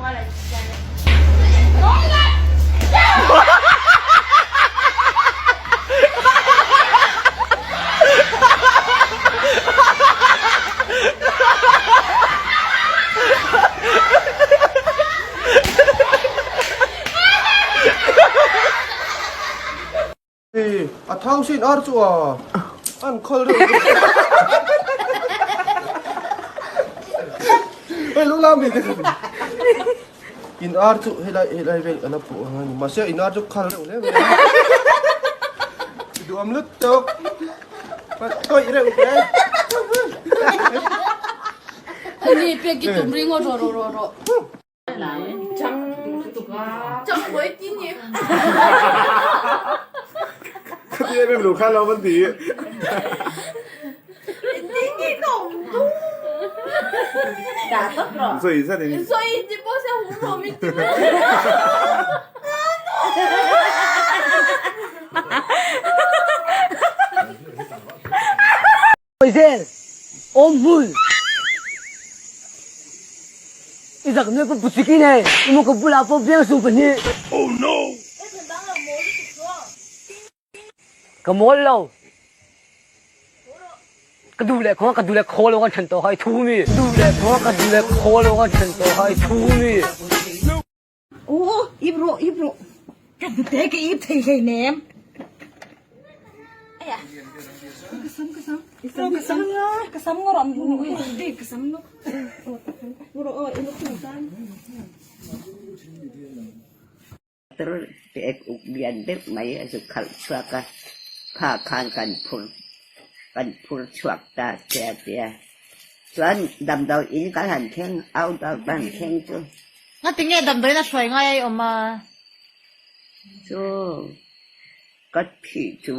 A thau sin ar chu a an khawl reuh hei lu lam ni te in ar chu helai helai vel an a puh ang ani mahse in ar chu khal reuh hle mai duam lut tawk tawih reuh hle Ani pek ki tum ring ro ro ro ro. Zel, awm hmun i zak nuai pawh puchik in hei i maw ka bulah pawh biang sung pahnih. Oh no! Ka mawl lo. Ka duh leh khaw ka duh leh khaw lo kan then tawh kha i thu mi. Duh leh khaw ka duh leh khaw lo kan then tawh kha i thu mi. Aw, ip rawh, ip rawh. Ka hnute ka ip thei hleinem. Ka sam, ka sam. Ka sam, ka sam ngawr am. Ka sam nuk. Ngawr aw, i nuk tan. Motor pek uk lian deuh mai a zu khalh chhuak a, kha khan kan phur kan phur chhuak ta che a tia. Chuan damdawi in kan han thleng out out kan han thleng chu. Ngatinge damdawiin a hruai ngai a i awm a? Chu ka thih chu.